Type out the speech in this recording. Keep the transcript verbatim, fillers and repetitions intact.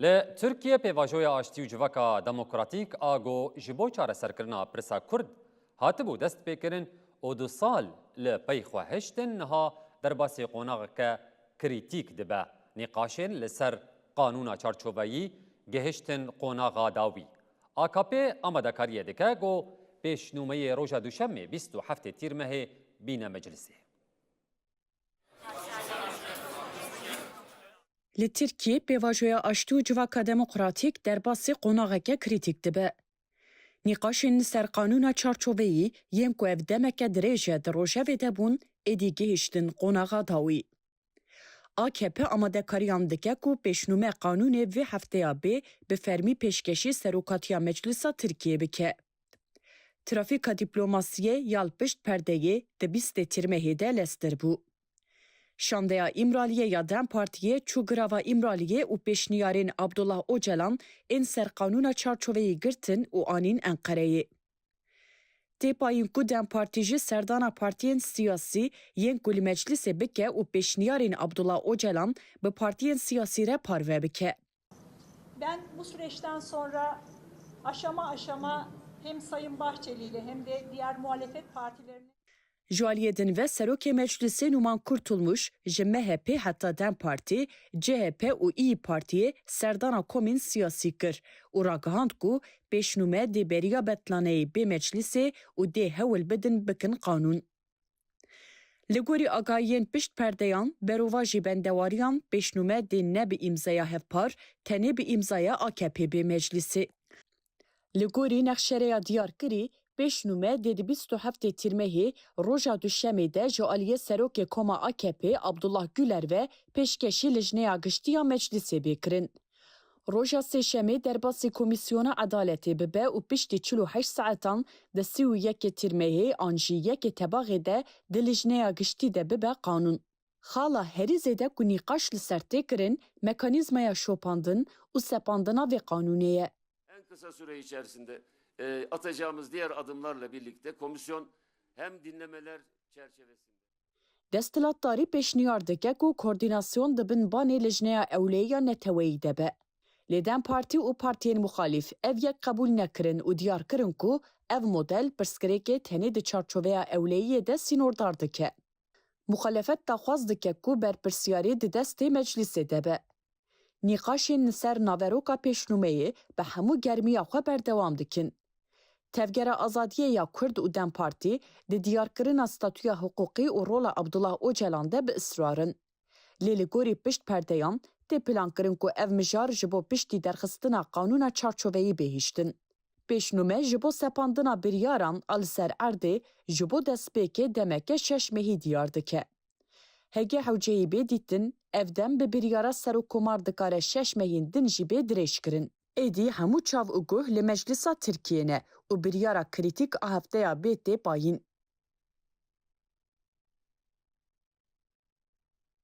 Li Tirkiye pêvajoya aştî û civaka demokratîk a ku ji bo çareserkirina pirsa Kurd hatibû destpêkirin û du sal li pey xwe hiştin niha derbasî qonaxeke krîtîk dibe. Nîqaşên li ser qanûna çarçoveyî gihiştin qonaxa dawî. A K P amadekariyê dike ku pêşnûmeyê roja Duşemê bîst û heftê Tîrmehê bîne meclisê. Li Tirkiyê pêvajoya aştî û civaka demokratîk derbasî qonaxeke krîtîk dibe. Nîqaşên li ser qanûna çarçoveyî yên ku ev demeke dirêj e di rojevê de bûn, êdî gihiştin qonaxa dawî. A K P amadekariyan dike ku pêşnûme qanûnê vê hefteya bê bi fermî pêşkêşî serokatiya Meclisa Tirkiyê bike. Trafîka dîplomasiyê ya li pişt perdeyê di bîstê Tîrmehê de lez dir bû. Şandeya Îmraliyê ya DEM Partiyê çû girava Îmraliyê û pêşniyarên Abdullah Ocalan ên ser qanûna çarçoveyî girtin û anîn Enqereyê. Tê payîn ku DEM Partî jî serdana partiyên siyasî yên ku li meclisê bike û pêşniyarên Abdullah Ocalan bi partiyên siyasî re parve bike. Ben bu süreçten sonra aşama aşama hem Sayın Bahçeli ile hem de diğer muhalefet partilerine Ji aliyê din ve Serokê Meclisê Numan Kurtulmuş ji M H P heta DEM Partî, C H P û İYİ Partiyê serdana komên siyasî kir û ragihand ku pêşnûme dê beriya betlaneyê bê meclisê û dê hewl bidin bikin qanûn. Li gorî agahiyên pişt perdeyan, berovajî bendewariyan pêşnûme dê ne bi îmzaya hevpar, tenê bi îmzaya A K P bê meclisê. Li gorî nexşereya diyarkirî, pêşnûme dê di bîst û heftê Tîrmehê roja Duşemê de ji aliyê Serokê Koma A K P Abdullah Güler ve pêşkêşî Lijneya Giştî ya Meclisê bê kirin. Roja Sêşemê derbasî Komîsyona Edaletê bibe û piştî çil û heşt saetan di sî û yekê Tîrmehê an jî yekê Tebaxê de di Lijneya Giştî de bibe qanûn. Xala herî zêde ku nîqaş li ser tê kirin, mekanîzmaya şopandin û sepandina vê qanûnê ye. En kısa süre içerisinde e, atacağımız diğer adımlarla birlikte komisyon hem dinlemeler çerçevesinde. Desthilatdarî pêşniyar dike ku koordînasyon di bin banê Lijneya Ewleyî ya Neteweyî de be. Lê DEM Partî û partiyên muxalîf ev yek qebûl nekirin û diyar kirin ku ev model pirsgirêkê tenê di çarçoveya ewleyiyê de sînordar dike. Muxalefet daxwaz dike ku berpirsiyarî di destê meclîsê de be. Nîqaşên li ser naveroka pêşnûmeyê bi hemû germiya xwe berdewam dikin. Tevgera Azadiyê ya Kurd û DEM Partî di diyarkirina statûya hiqûqî û rola Abdullah Ocalan de bi israr in. Lê li gorî pişt perdeyan tê plankirin ku ev mijar ji bo piştî derxistina qanûna çarçoveyî bê hiştin. Pêşnûme ji bo sepandina biryaran a li ser erdê ji bo destpêkê demeke şeş mehî diyar dike. Hege hewceyî bê dîtin, ev dem bi biryara Serokkomar dikare şeş mehên din jî bê dirêjkirin. Êdî hemû çav û guh li Meclisa Tirkiyê ne û biryara krîtîk a hefteya bê tê payîn.